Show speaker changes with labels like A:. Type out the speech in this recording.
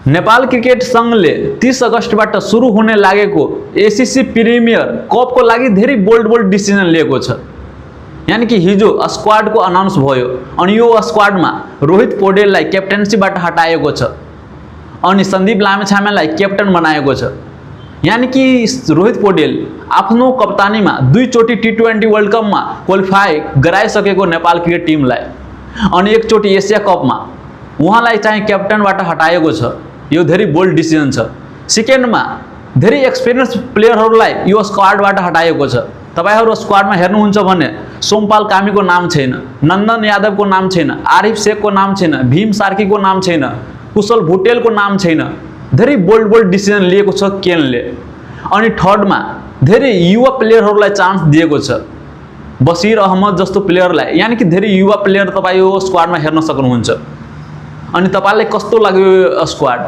A: Nepal cricket संघले 30 अगस्तबाट सुरु हुने लागेको एसीसी प्रिमियर कपको लागि धेरै बोल्ड डिसिजन लिएको छ। यानी कि हिजो स्क्वाडको अनाउन्स भयो अनि यो स्क्वाडमा रोहित पौडेललाई क्याप्टेन्सीबाट हटाएको छ अनि सन्दीप लामिछानेलाई क्याप्टन बनाएको छ। यानी कि रोहित पौडेल आफ्नो कप्तानीमा 2 चोटी T20 वर्ल्ड कपमा क्वालिफाई गराइसकेको नेपाल क्रिकेट टिमलाई अनि एक चोटी एसिया कपमा उहाँलाई चाहिँ क्याप्टनबाट हटाएको छ। यो धेरै बोल्ड डिसिजन छ। सेकेन्डमा धेरै एक्सपिरियन्स प्लेयरहरूलाई यो स्क्वाडबाट हटाएको छ। तपाईहरु स्क्वाडमा हेर्नुहुन्छ भने सोमपाल कामीको नाम छैन, नन्दन यादवको नाम छैन, आरिफ शेखको नाम छैन, भीम सार्कीको नाम छैन, कुशल भुटेलको नाम छैन। धेरै बोल्ड डिसिजन लिएको छ केनले। अनि थर्डमा धेरै युवा प्लेयरहरूलाई चान्स दिएको छ। बसिर अहमद जस्तो प्लेयरलाई, यानी कि धेरै युवा प्लेयर तपाईं यो स्क्वाडमा हेर्न सक्नुहुन्छ। अनि तपाईलाई कस्तो लाग्यो यो स्क्वाड?